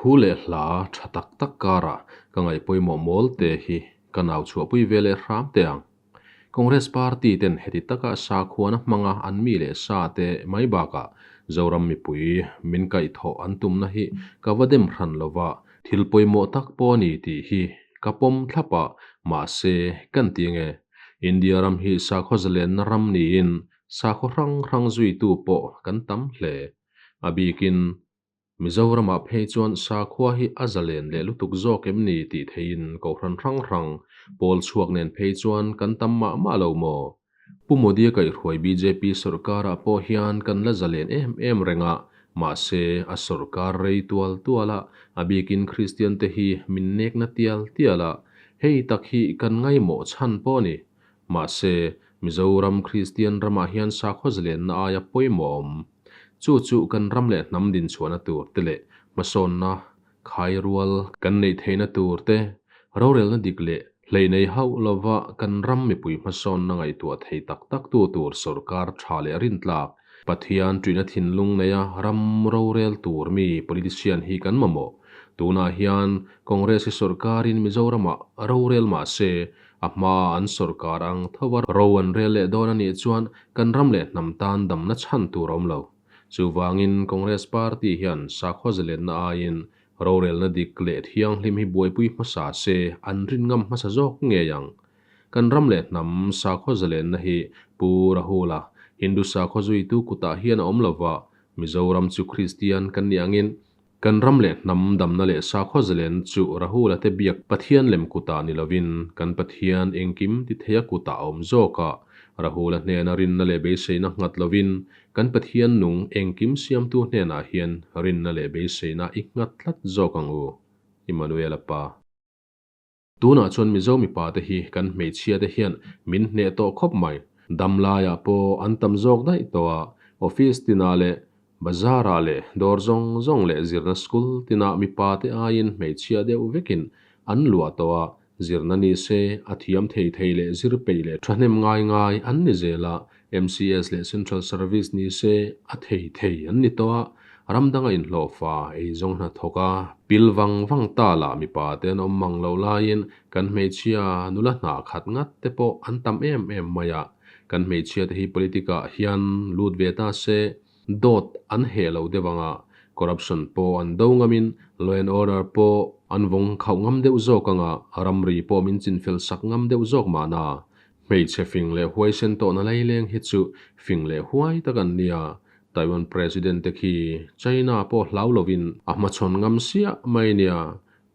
Thu leh hla tha tak tak karah ka ngaih pawimawh mawl te hi ka nau chhuahpui ve leh hram teh ang. Congress Party ten heti taka sakhuana hmanga an mi leh sa te mai bakah Zoram mipui min kaihthawh an tumna hi ka va dem hran lova, thil pawimawh tak pawh a ni tih hi ka pawm thlap a, mahse kan ti nge? India ram hi sakhaw zalenna ram niin sakhaw hrang hrang zuitu pawh kan tam hle. A bikin Mizoramah phei chuan sakhua hi a zalen leh lutuk zawk em ni tih theihin kohhran hrang hrang pawl chhuak nen phei chuan kan tam mah mah lo maw? Pu Modi-a kaihhruai bjp sawrkarah pawh hian kan la zalen em em reng a, mahse a sawrkar rei tual tual a, a bikin Kristian te hi min nekna tial tial a, hei tak hi kan ngaimawh chhan pawh a ni. Mahse, Mizoram Kristian ramah hian sakhaw zalenna aia pawimawh a awm. Chu chu kan ram leh hnam dinchhuahna tur te leh hmasawnna khairual kan neih theihna tur te, rorelna dik leh hleih nei hauh lova kan ram mipui hmasawnna ngaihtuah thei tak tak tu tur sawrkar tha leh rintlak, Pathian tuihna thinlung neia ram rorel tur mi politician hi kan mamawh. Tunah hian Congress hi sawrkarin Mizoramah rorel mah se, A hmaa an sawrkar ang tho a ro an rel leh dawn a nih chuan kan ram leh hnam tan damna chhan tur a awm lo. Chuvangin Congress Party hian sakhaw zalenna aiin rorelna dik leh thianghlim hi buaipui hmasa se an rin ngam hmasa zawk ngei ang. Kan ram leh hnam sakhaw zalenna hi Pu Rahula, Hindu sakhaw zuitu kutah hian a awm lova, Mizoram chu Kristian kan nih angin Kan ram leh hnam damna leh sakhaw zalen chu Rahula te biak Pathian lem kutah ni lovin kan Pathian engkim ti theia kutah a awm zawk a. Rahula hnena rinna leh beiseina nghat lovin kan Pathian nung engkim siamtu hnenah hian rinna leh beiseina i nghat tlat zawk ang u. Immanuela pa. Tunah chuan Mizo mipa te hi kan hmeichhia te hian min hneh tawh khawp mai. Dam laiah pawh an tam zawk daih tawh a, office tinah leh bazar ah leh dawr zawng zawng leh zirna school tinah mipa te aiin hmeichhia deuh vekin an luah tawh a, zirna ni se a thiam thei thei leh zir peih leh thahnem ngai ngai an ni zel a, MCS leh Central Service ni se a thei thei an ni tawh a, ram danga inhlawhfa ei zawng hna thawk a, pil vang vang ta lah mipa te an awm mang lo laiin kan hmeichhia nula hnah khat ngat te pawh an tam em em mai a, kan hmeichhia te hi politic ah hian lut ve ta se dawt an heh lo deuh ang a, corruption pawh an do ngamin law and order pawh an vawng khauh ngam deuh zawk ang a, ramri pawh min chinfel sak ngam deuh zawk mahna. Hmeichhe fing leh huaisen tawhna laileng hi chu fing leh huai tak an nia. Taiwan President te khi China pawh hlau lovin a hmachhawn ngam siah mai nia.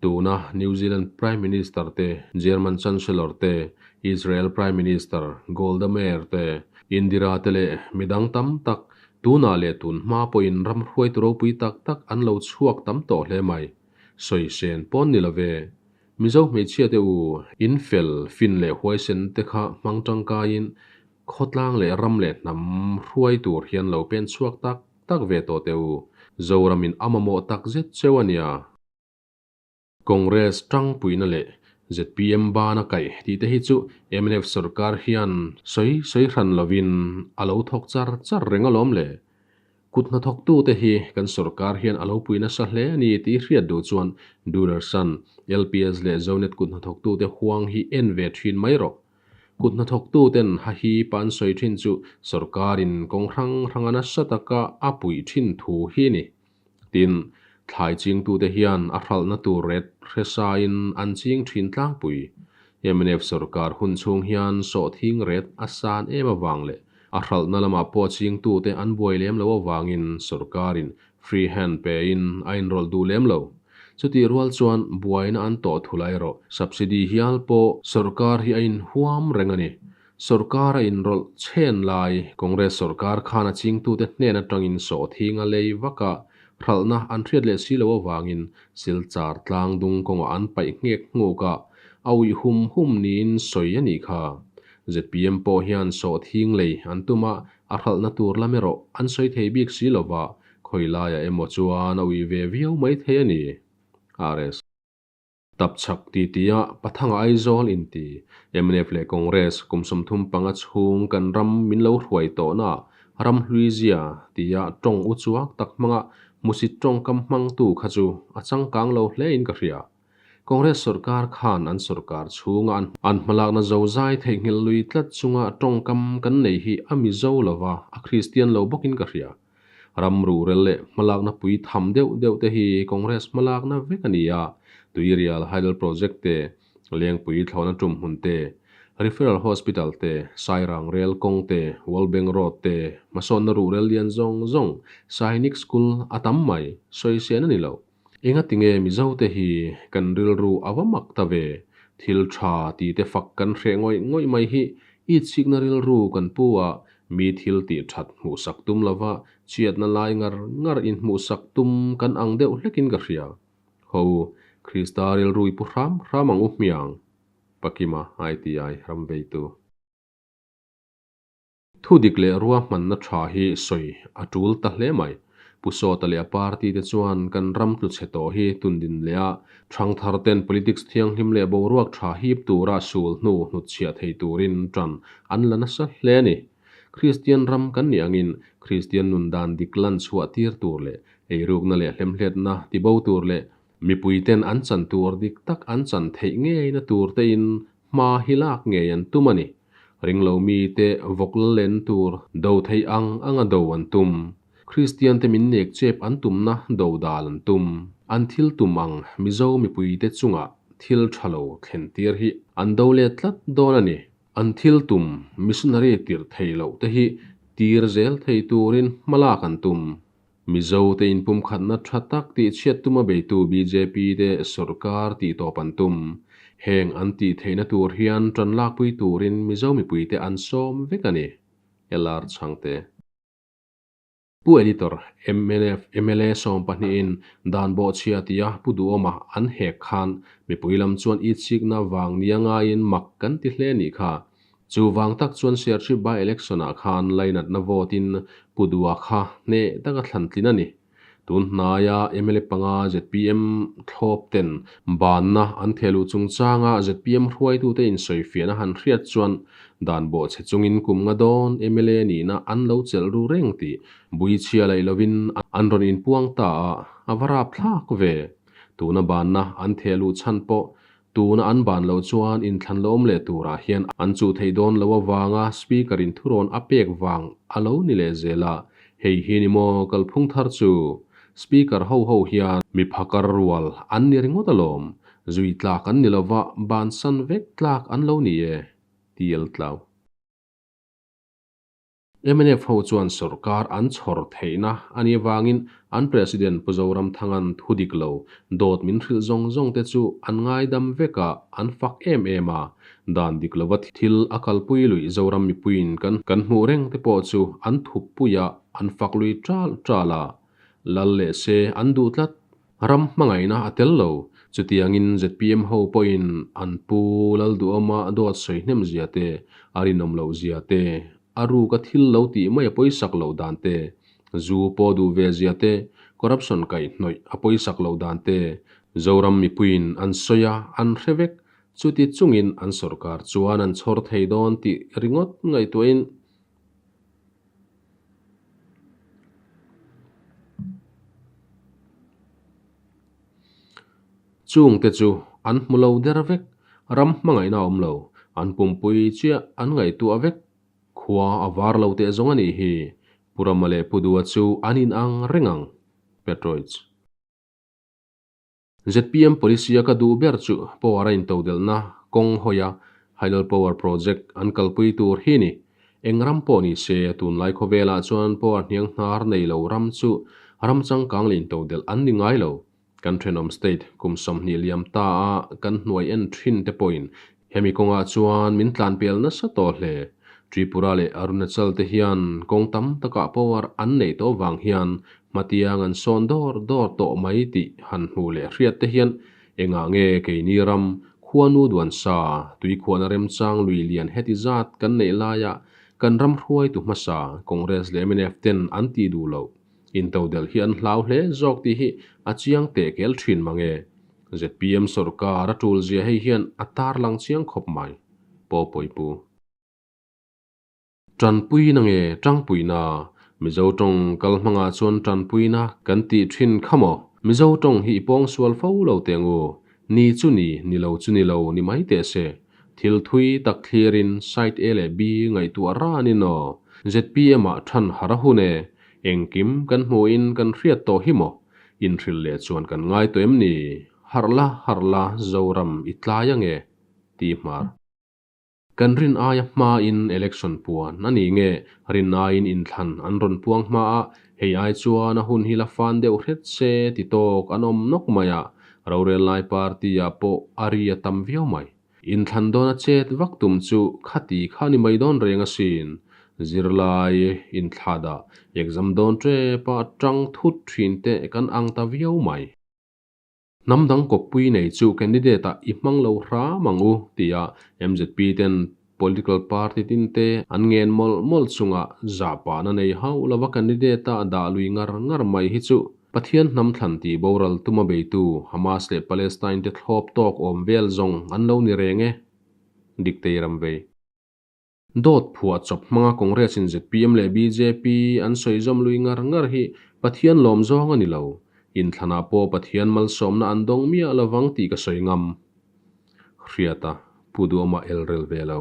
Tuna New Zealand Prime Minister te, German Chancellor te, Israel Prime Minister Golda Meir te, Indira te leh midang tam tak tunah leh tun hma pawhin ram hruaitu ropui tak tak an lo chhuak tam tawh hle mai. Sawi sen pawn ni love. Mizo hmeichhia te u, in fel, fin leh huaisen te kha hmang tangkaiin khawtlang leh ram leh hnam hruai tur hian lo pen chhuak tak tak ve tawh teh u. Zoramin a mamawh tak zet cheu a nia. Congress tangpuina leh zpm bana kaih tih te hi chu mnf sorkar hian sawi sawi hran lovin a lo thawk char char reng alawm le. Kut hnathawktute hi kan sorkar hian a lo pui nasa hle a ni tih hriat duh chuan Doordarshan, LPS leh Zonet kut hnathawktute huang hi en ve thin mai rawh. Kut hnathawktuten ha hi pa an sawi thin chu sorkarin kawng hrang hranga nasa taka a puih thin thu hi a ni. Tin, thlai chingtute hian a hralhna tur ret hresain an ching thin tlangpui. Mnf sorkar hun chhung hian sawhthing ret a san em avang leh a hralhna lamah pawh chingtute an buai lem lo avangin sorkarin free hand pein a inrawlh duh lem lo. Chutih rual chuan buaina an tawh thul a erawh subsidy hial pawh sorkar hi a inhuam reng a ni. Sorkar a inrawlh chhen lai Congress sorkar khan a chingtute hnen atangin sawhthing a lei vak a, hralhna an hriat leh si lo avangin Silchar tlang dung kawngah an paih nghek nghuk a, a uih hum hum niin sawi a nih kha. Zpm pawh hian sawhthing lei an tum a, a hralhna tur lam erawh an sawi thei bik si lova, khawi laiah emaw chuan a uih ve viau mai thei a ni. RS. Tapchhak titi-a Pathanga Aizawl inti mnf leh Congress kum 35 chhung kan ram min lo hruai tawhna ram hlui zia tia tawng u chuak tak hmanga Hmusit tawngkam hmangtu kha chu a changkang lo hlein ka hria. Congress sorkar khan an sorkar chhunga an hmalakna zozai theihnghilh lui tlat chunga tawngkam kan nei hi a Mizo lova, a Kristian lo bawkin ka hria. Ram ruhrel leh hmalakna pui tham deuh deuh te hi Congress hmalakna vek a ni a, Tuirial Hydel Project te, Lengpui thlawhna tum hmun te, Referral Hospital te, Sairang Rel kawng te, World Bank Road te, hmasawnna ruhrel lian zawng zawng, Sainik School a tam mai, sawisên a ni lo. Engati nge Mizote hi kan rilru a va mak ta ve? Thil tha ti te fak kan hreh ngawih ngawih mai hi itsikna rilru kan pu a, mi thil tih that hmuhsak tum lova chiatna lai ngar ngar inhmuhsak tum kan ang deuh hlekin ka hria. Ho u, Krista rilru i pu hram hram ang u hmiang. Pakima ITI ram veitu. Thu dik leh ruahmanna tha hi sawi a tul ta hle mai. Pu Sawta leh a party te chuan kan ram tlu chhe tawh hi tundin leh a, thangthar ten politics thianghlim leh boruak tha hip tura sul hnu hnutchhiah thei turin tan an la nasa hle a ni. Kristian ram kan nih angin Kristian nun dan dik lan chhuah tir tur leh eirukna leh hlemhletna tibo tur leh mipui ten an chan tur dik tak an chan theih ngeina tur tein hma hi lak ngei an tum a ni. Ringlo mite vawk la len tur do theih ang anga do an tum. Kristian te min nek chep an tumna do dal an tum. An thil tum ang Mizo mipuite chungah thil tha lo thlen tir hi an do let tlat dawn a ni. An thil tum missionary tirh theih loh te hi tir zel thei turin hma lak an tum. Mizo te inpumkhatna tha tak tih chhiat tuma beitu bjp te sorkar tih tawp an tum. Heng an tih theihna tur hian tan lakpui turin Mizo mipuite an sawm vek a ni. LR Chhangte. Pu Editor, mnf mla 12 in dan bawhchhia tia Pu Duhawma an hek khan mipui lam chuan itsikna vang nia ngaiin mak kan ti hle nih kha. Chu vang tak chuan Serchhip by election ah khan lainatna vote in Pu Dua kha hneh taka thlan tlin a ni. Tun hnaia mla panga zpm thlawp ten banna an thehluh chungchanga zpm hruaitute insawifiahna han hriat chuan dan bawhchhe chungin kum nga dawn mla nihna an lo chelh ru reng tih buichhia laih lovin an rawn inpuang ta a, a va rapthlak ve. Tuna banna an thehluh chhan pawh Tuna an ban loh chuan inthlan la awm leh turah hian an chuh theih dawn lo avanga Speaker in thurawn a pek vang a lo ni leh zel a, hei hi ni maw kalphung thar chu? Speaker ho ho hian mi phakar rual an ni ringawt alawm, zui tlak an ni lova bansan vek tlak an lo ni e, TL Tlau. Mnf ho chuan sorkar an chhawr theihna a nih avangin an President Pu Zoramthanga'n thu dik lo dawt min hrilh zawng zawng te chu an ngaidam vek a, an fak em em a. Dan dik lova thil a kalpui luih Zoram mipuiin kan kan hmuh reng te pawh chu an thuppui a, an fak lui ṭal ṭal a. Lal leh se an duh tlat. Ram hmangaihna a tel lo. Chutiangin zpm ho pawhin an pu Lalduhawma dawt sawi hnem zia te, a rinawm loh zia te, a ruka thil lo tih mai a pawisak loh dan te, zu pawh duh ve zia te, corruption kaihhnawih a pawisak loh dan te, Zoram mipuiin an sawi a, an hre vek. Chuti chungin an sorkar chuan an chhawr thei dawn tih ringawt ngaihtuahin, Chungte chu an hmu lo der vek, ram hmangaihna a awm lo, an pumpui chiah an ngaihtuah vek, khua a var lo teh zawng a nih hi, Pu Rama leh Pu Dua chu an inang reng ang, Petroich. Zpm policy a ka duh ber chu power a intodelhna kawng hawi a Hydel Power Project an kalpui tur hi ni. Eng ram pawh ni se, tunlai khawvelah chuan power hniang hnar nei lo ram chu ram changkang leh intodelh an ni ngai lo. Kan thenawm state kum 20 liam ta a kan hnuai en thin te pawhin hemi kawngah chuan min tlanpel nasa tawh hle. Tripura leh Arunachal te hian kawng tam takah power an neih tawh vang hian hmatiang an sawn dawr dawr tawh mai tih han hmuh leh hriat te hian engah nge keini ram khuanu duan sa tuikhuahna remchang lui lian heti zat kan neih laia kan ram hruaitu hmasa Congress leh mnf ten an tih duh loh intodelh hi an hlau hle zawk tih hi a chiang teh kel thin mange. Zpm sorkar a tul zia hei hian a tarlang chiang khawp mai. Pawh pawipu. Tanpuina nge tangpuina? Mizo tawng kal hmangah chuan tanpuina kan tih thin kha maw? Mizo tawng hi i pawngsual fo lo teh ang u. Ni chu ni, ni lo chu ni lo ni mai teh se. Thil thui tak thlirin side A leh B ngaihtuah ranin aw. ZPM ah than har a hun e. Engkim kan hmuhin kan hriat tawh hi maw? Inhrilh leh chuan kan ngai tawh em ni? Harh la, harh la, Zoram i tlai ange, ti hmar. Kan rin aia hmain election puan a ni nge rin aiin inthlan an rawn puang hma a, hei ai chuan a hun hi la fan deuh hret se ti tawk an awm nawk mai a, rorel lai party ah pawh a ri a tam viau mai. Inthlan dawna chet vak tum chu khati kha ni mai dawn reng asin. Zirlai inthlahdah exam dawn tep a tang thut thin te kan ang ta viau mai. Hnam dang kawppui nei chu candidate ah i hmang lo hram ang u tia mzp ten political party tin te an ngen mawlh mawlh chunga zahpahna nei hauh lova candidate a dah lui ngar ngar mai hi chu Pathian hnam thlan tih boral tuma beitu Hamas leh Palestine te thlawp tawk awm vel zawng an lo ni reng e. Diktei ram vei. Dawt phuah chawp hmanga Congress in zpm leh bjp an sawi zawm lui ngar ngar hi Pathian lawm zawng a ni lo. Inthlanah pawh Pathian malsawmna an dawng miah lovang tih ka sawi ngam. Hriata Pu Duhawma elrel ve lo.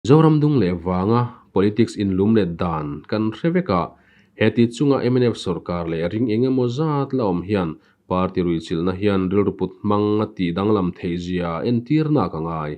Zoram dung leh vanga politics inlum let dan kan hre vek a, he ti chunga mnf sorkar leh ring eng emaw zat la awm hian party ruihchilhna hian rilru put hmang a tih danglam theih zia entirna ka ngai.